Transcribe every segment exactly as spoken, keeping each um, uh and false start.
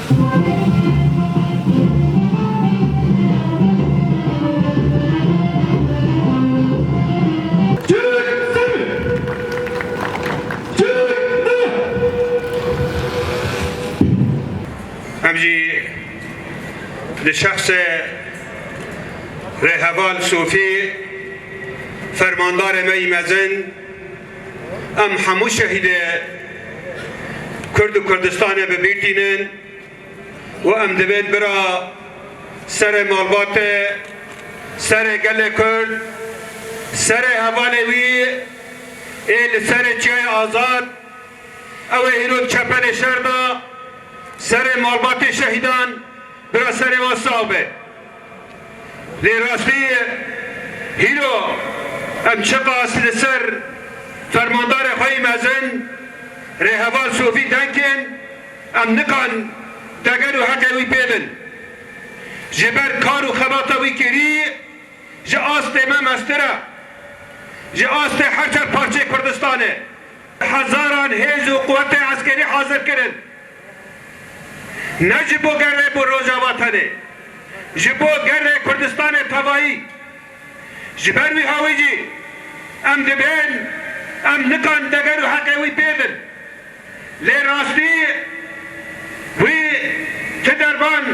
Em jî di şexsê Rêheval Sofî, fermandarê me yî mezin, em hemû şehîdê Kurd û Kurdistanê bi bîr tînin û em dibên bira serê malbatê, serê gelê Kurd, serê hevalê wî ê li serê Çiyayê Azad, ew ê hîro di çepelê şer de, serê malbatê şehîdan, bira serê wan sax be. Lê rastî hîro em çiqas li ser fermandarê xwe yî mezin, Rêheval Sofî deng kên, em nikan deger û heqê wî pê bin. Ji ber kar û xebata wî kirî, ji astê me mestir e. Ji astê her çar parçeyê Kurdistanê hezaran hêz û quwetê eskerî hazir kirin. Ne ji bo gerê bo Rojava tenê. Ji bo gerê Kurdistanê tevayî. Ji ber wî hawî jî em dibên, em nikan deger û heqê wî pê bin. Lê rastî wî ti derban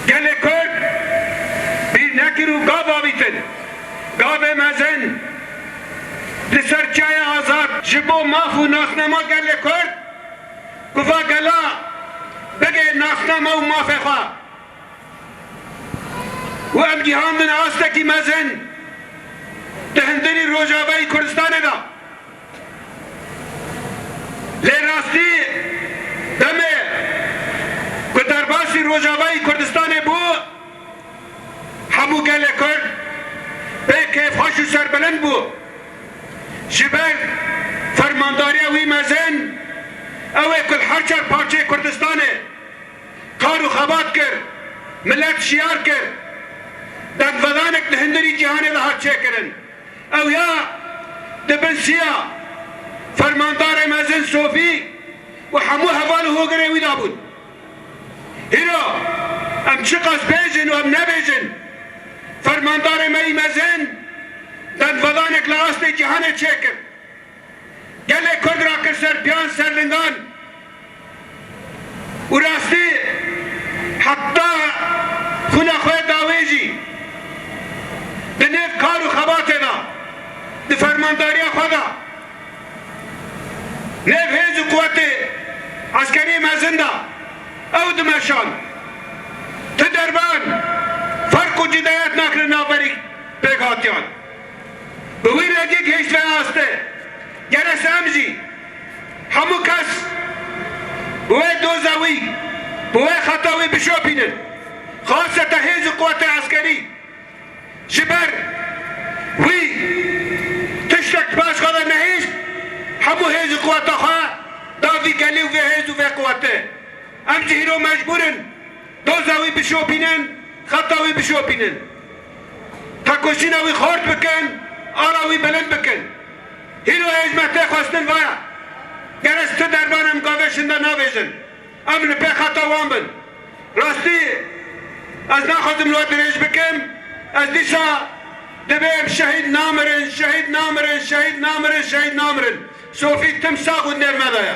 gelê Kurd bîr nekir û gav avîtin. Gavê mezin li ser Çiyayê Azad ji bo maf û nasnama gelê Kurd, ku va gela bigê nasnama û mafê xwe. Û em gihandin astekî mezin di hundirî Rojavayî Kurdistanê de. Lê rastî demê ku derbasî Rojavayî Kurdistanê bû, hemû gelê Kurd pê kêfxweş û serbilind bû. Ji ber fermandariya wî mezin, ew ê ku li her çar parçeyê Kurdistanê kar û xebat kir, milet şiyar kir, dengvedanek li hundirî cîhanê de hat çêkirin. Ew ya di bin siya fermandarê mezin Sofî û hemû heval û hogirê wî de bûn. Hîro em çiqas bêjin û em nebêjin, fermandarê me yî mezin dengvedanek li astê cîhanê çêkir. Gelê Kurd rakir ser piyan, ser lingan. Û rastî heta xwîna xwe dawê jî di nêv kar û xebatê de, di fermandariya xwe de, nêv hêz û quwetê eskerî mezin de ew dimeşand. Ti derban ferq û cidayet nakirin navberî pêkhatiyan. Bi wî rengî gihişt vê astê. Gerek em jî hemû kes bi wê doza wî, bi wê xeta wî bişopînin. Xasete hêz û quwetê eskerî ji ber wî tiştek paş xwe de nehişt, hemû hêz û quweta xwe da vî gelî û vê hêz û vê quwetê. Em jî hîro mecbûr in doza wî bişopînin, xeta wî bişopînin. Tekoşîna wî xort bikin, ara wî bilind bikin. Hîro hêj me tê xwestin vaya. Gerek ti derban em gavê şinda navêjin. Em li pê xeta wan bin. Rastî, ez naxwazim li we dirêj bikim. Ez dîsa dibêm şehîd namirin, şehîd namirin, şehîd namirin, şehîd namirin. Sofî tim sax û nêv me de ye.